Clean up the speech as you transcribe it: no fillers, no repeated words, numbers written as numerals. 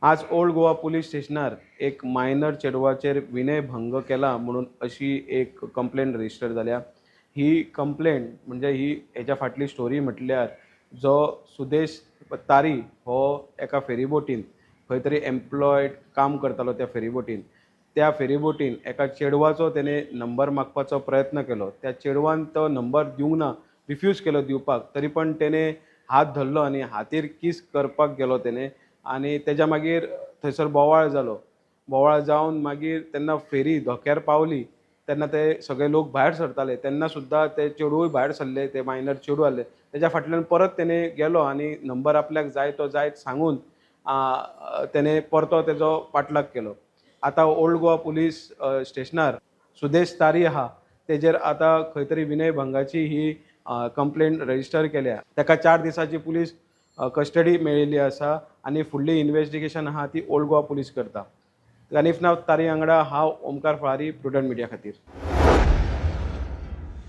आज old Goa police स्टेशनार एक मायनर चेडवाचेर विनयभंग केला म्हणून अशी एक कंप्लेन रजिस्टर जाल्या. ही कंप्लेन म्हणजे ही हेच्या फाटली स्टोरी म्हटल्यार जो सुदेश तारी हो एका फेरीबोटीन खंय तरी एम्प्लॉयड काम करतालो. त्या फेरीबोटीन एका चेडवाचो तेणे नंबर मागपाचो प्रयत्न केलो. त्या चेडवान तो नंबर दिवंक ना, रिफ्यूज केलो दिवपाक. तरी पण तेणे हात धरलो आनी हातीर कीस करपाक गेलो तेणे आनी तेज्या मागीर थंयसर बोवाळ जालो. बोवाळ जावन मागीर तेन्ना फेरी धोक्यार पावली तेन्ना ते सगळे लोक भायर सरताले तेन्ना सुद्दां ते चेडूय भायर सरले. ते मायनर चेडूं आहले. तेज्या फाटल्यान परत तेणे गेलो आनी नंबर आपल्याक जाय तो जायत सांगून तेणे परतो तेजो पाठलाग केलो. आतां ओल्ड गोवा पुलीस स्टेशनार सुदेश तारी आहा, तेजेर आतां खंय तरी विनयभंगाची ही कंप्लेन रजिस्टर केल्या. ताका 4 दिसांची पुलीस कस्टडी मेळिल्ली आसा आनी फुडली इन्वेस्टिगेशन आहा ती ओल्ड गोवा पुलीस करता. गनीफ नाव तारी वांगडा हांव ओमकार फळारी, प्रुडंट मिडिया खातीर.